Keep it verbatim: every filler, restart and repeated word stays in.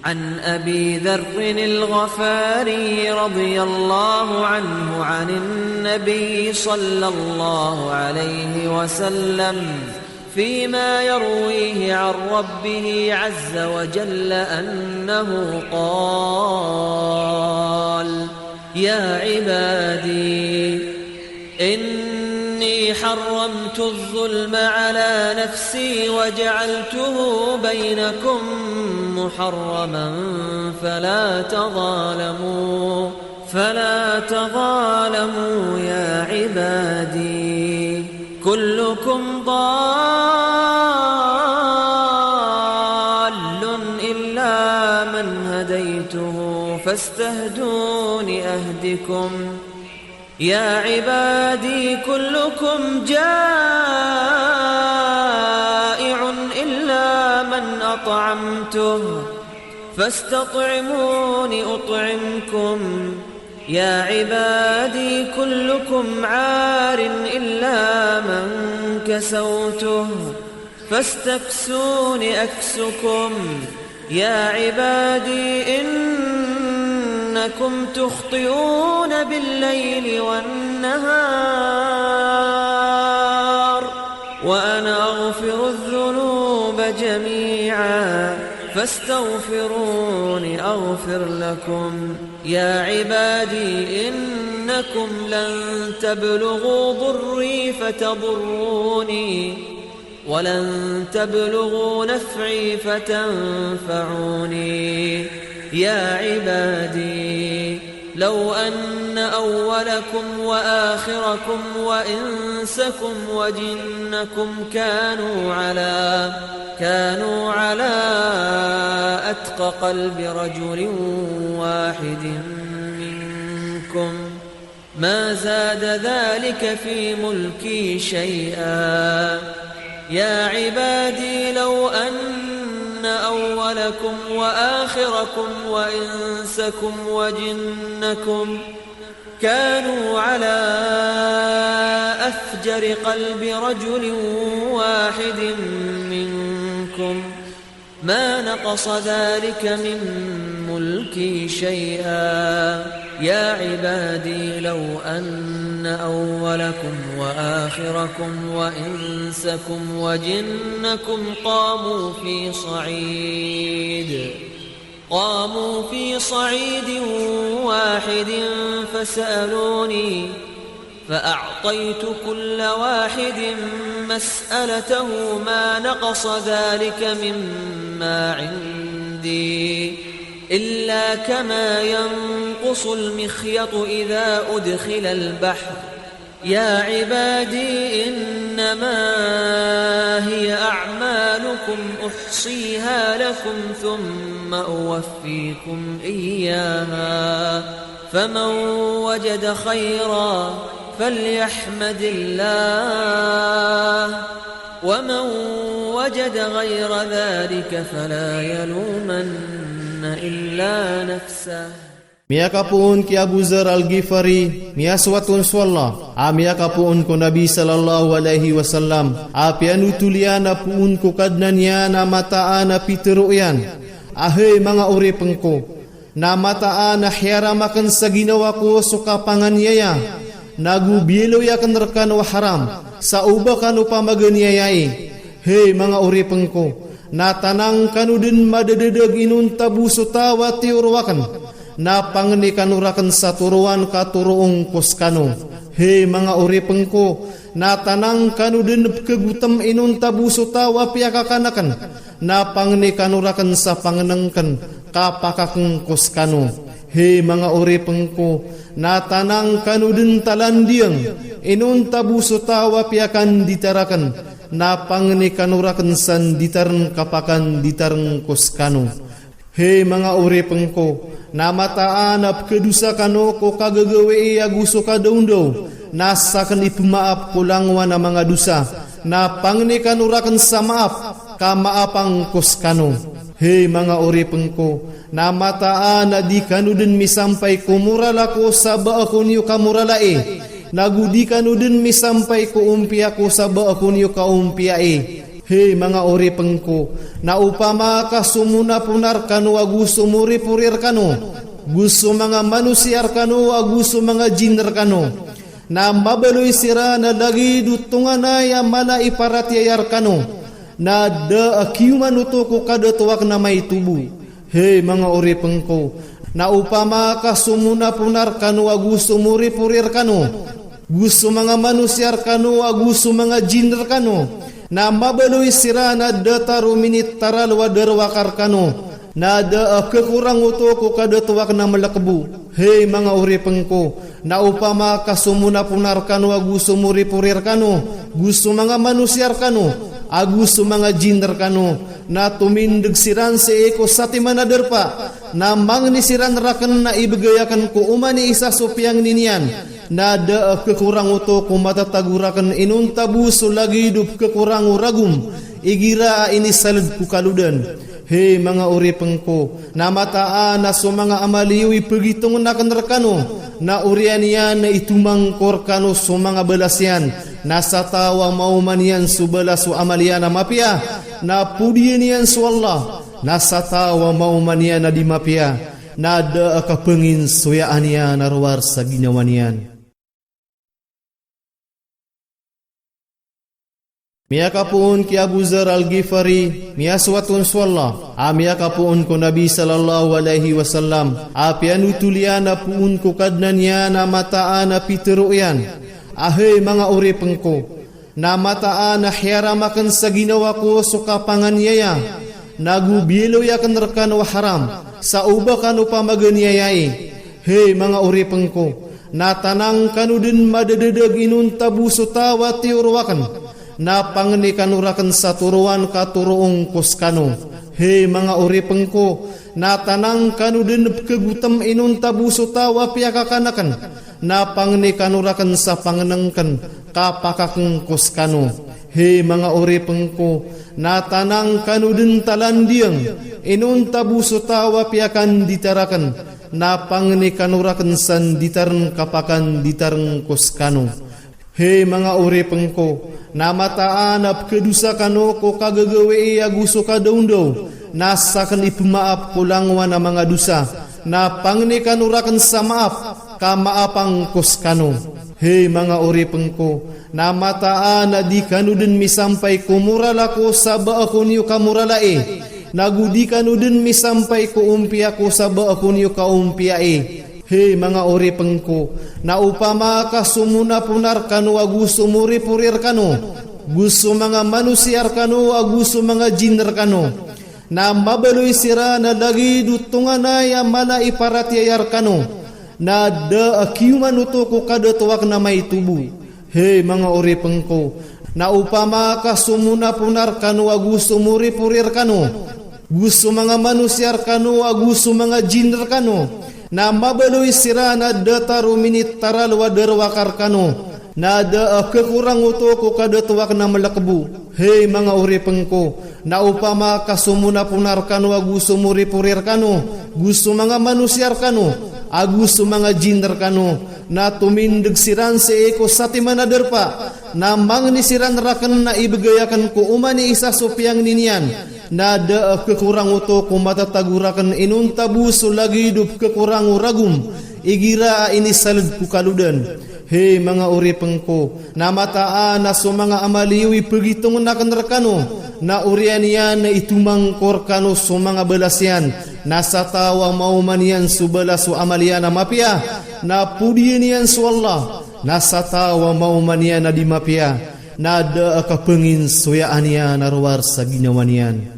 عن أبي ذر الغفاري رضي الله عنه عن النبي صلى الله عليه وسلم فيما يرويه عن ربه عز وجل أنه قال: يا عبادي، إني حرمت الظلم على نفسي وجعلته بينكم محرما فلا تظالموا، فلا تظالموا يا عبادي. كلكم ضال إلا من هديته فاستهدوني أهدكم. يا عبادي كلكم جائع إلا من أطعمته فاستطعموني أطعمكم. يا عبادي كلكم عار إلا من كسوته فاستكسوني أكسكم. يا عبادي إنكم تخطئون بالليل والنهار وأنا أغفر الذنوب جميعا فاستغفروني أغفر لكم. يا عبادي إنكم لن تبلغوا ضري فتضروني ولن تبلغوا نفعي فتنفعوني. يا عبادي لو أن أولكم وآخركم وإنسكم وجنكم كانوا على، كانوا على أتقى قلب رجل واحد منكم ما زاد ذلك في ملكي شيئا. يا عبادي لو أن أولكم وآخركم وإنسكم وجنكم كانوا على أفجر قلب رجل واحد منكم ما نقص ذلك من ملكي شيئا. يا عبادي لو أن أولكم وآخركم وإنسكم وجنكم قاموا في صعيد، قاموا في صعيد واحد فسألوني فأعطيت كل واحد مسألته ما نقص ذلك مما عندي إلا كما ينقص المخيط إذا أدخل البحر. يا عبادي إنما هي أعمالكم أحصيها لكم ثم أوفيكم إياها فمن وجد خيرا فليحمد الله ومن وجد غير ذلك فلا يلومن إلا نفسه. Miyakapoon ki Abu Dharr Al-Ghifari, miyasoat on so Allah, a miyakapoon ko Nabi sallallahu alaihi wasallam, a piyanothol iyan a poon ko Kadnan iyan a mataan a pitharo iyan a, hay manga oripn ko, na mataan a hiyaram akn sa ginawa ko so kapanganiyaya, nago biyaloy akn rkano a haram sa o ba kano pamaganiyayai. Hay manga oripn ko, na tanang kano dn madadadag inonta bo so taw a tiyoro akn, na pangni kano rakn sa toroan ka toroon ko skano. Hay manga oripn ko, na tanang kano dn pkhagotm inonta bo so taw a piyakakan akn, na pangni kano rakn sa pangnngkn ka pakakn ko skano. Hay manga oripn ko, na tanang kano dn talandiyang inonta bo so taw a piyakanditar akn, na pangni kano rakn sa nditarn ka pakanditarn ko skano. Hay manga oripn ko, na mataan a pkhadosa kano ko kagagawii ago so kadaondaw, na sakn ipmaap ko langowan a manga dosa, na pangni kano rakn sa maap ka maapang ko skano. Hay manga oripn ko, na mataan a di kano dn misampay ko morala ko sabaa ko niyo kamoralai, nago di kano dn misampay ko ompiya ko sabaa ko niyo kaompiyai. Hay manga oripn ko, na opama ka so mona pona rkano ago so moripori rkano, go so manga manosiya rkano ago so manga jinn rkano, na mabaloy siran a lagid o tonganay a mala i paratiyaya rkano, na da a kiyoman oto ko kadato akn a maito bo. Hay manga oripn ko, na opama ka so mona pona rkano ago so moripori rkano, go so manga manosiya rkano ago so manga jinn rkano, na mabaloy siran a datar o minitaralo a darowaka rkano, na da a khakorang oto ko kadato akn a mlk bo. Hay manga oripn ko, na opama ka so mona pona rkano ago so moripori rkano, go so manga manosiya rkano ago so manga jinn rkano, na tomindg siran sii ko satiman a darpa, na mangni siran rakn a ibgay akn ko oman i isa so piyangni niyan, na da a khakorang oto ko matatago rakn inonta bo so lagid o pkhakorang o ragom igira a inisald ko kalodan. Hay manga oripn ko, na mataan a so manga amal iyo i pagitongn akn rkano, na oriyan iyan a itomang ko rkano so manga balas iyan, na sa taw a maoma niyan so balas o amal iyan a mapiya, na podiyan iyan so Allah, na sa taw a maoma niyan a di mapiya, na da a kapnginsoyaan iyan a rowar sa ginawa niyan. Miyakapoon ki Abu Dharr Al-Ghifari, miyasoat on so Allah, a miyakapoon ko Nabi sallallahu alaihi wasallam, a piyanotol iyan a poon ko Kadnan iyan a mataan a pitharo iyan a, hay manga oripn ko, na mataan a hiyaram akn sa ginawa ko so kapanganiyaya, nago biyaloy akn rkano a haram, sa oba kano pamaganiyayai. Hay manga oripn ko, na tanang kano dn madadadag inonta bo so taw a tiyoro akn, na pangni kano rakn sa toroan ka toroon ko skano. Hay manga oripn ko, na tanang kano dn pkhagotm inonta bo so taw a piyakakan akn, na pangni kano rakn sa pangnngkn ka pakakn ko skano. Hay manga oripn ko, na tanang kano dn talandiyang inonta bo so taw a piyakanditar akn, na pangni kano rakn sa nditarn ka pakanditarn ko skano. Hay manga oripn ko, na mataan a pkhadosa kano ko kagagawii ago so kadaondaw, na sakn ipmaap ko langowan a manga dosa, na pangni kano rakn sa maap ka maapang ko skano. Hay manga oripn ko, na mataan a di kano dn misampay ko moral ako sa ba ako niyo kamoralai, nago di kano dn misampay ko ompiya ako sa ba ako niyo kaompiyai. Hay manga oripn ko, na opama ka so mona pona rkano ago so moripori rkano, go so manga manosiya rkano ago so manga jinn rkano, na mabaloy siran a lagid o tonganay a mala i paratiyaya rkano, na da a kiyoman oto ko kadato akn a maito bo. Hay manga oripn ko, na opama ka so mona pona rkano ago so moripori rkano, go so manga manosiya rkano ago so manga jinn rkano, na mabaloy siran a datar o minitaralo a darowaka rkano, na da a khakorang oto ko kadato akn a mlk bo. Hay manga oripn ko, na opama ka so mona pona rkano ago so moripori rkano, go so manga manosiya rkano ago so manga jinn rkano, na tomindg siran sii ko satiman a darpa, na mangni siran rakn a ibgay akn ko oman i isa so piyangni niyan, na da a khakorang oto ko matatago rakn inonta bo so lagid o pkhakorang o ragom igira a inisald ko kalodan. Hay manga oripn ko, na mataan a so manga amal iyo i pagitongn akn rkano, na oriyan iyan a itomang ko rkano so manga balas iyan, na sa taw a maoma niyan so balas o amal iyan a mapiya, na podiyan iyan so Allah, na sa taw a maoma niyan a di mapiya, na da a kapnginsoyaan iyan a rowar sa ginawa niyan.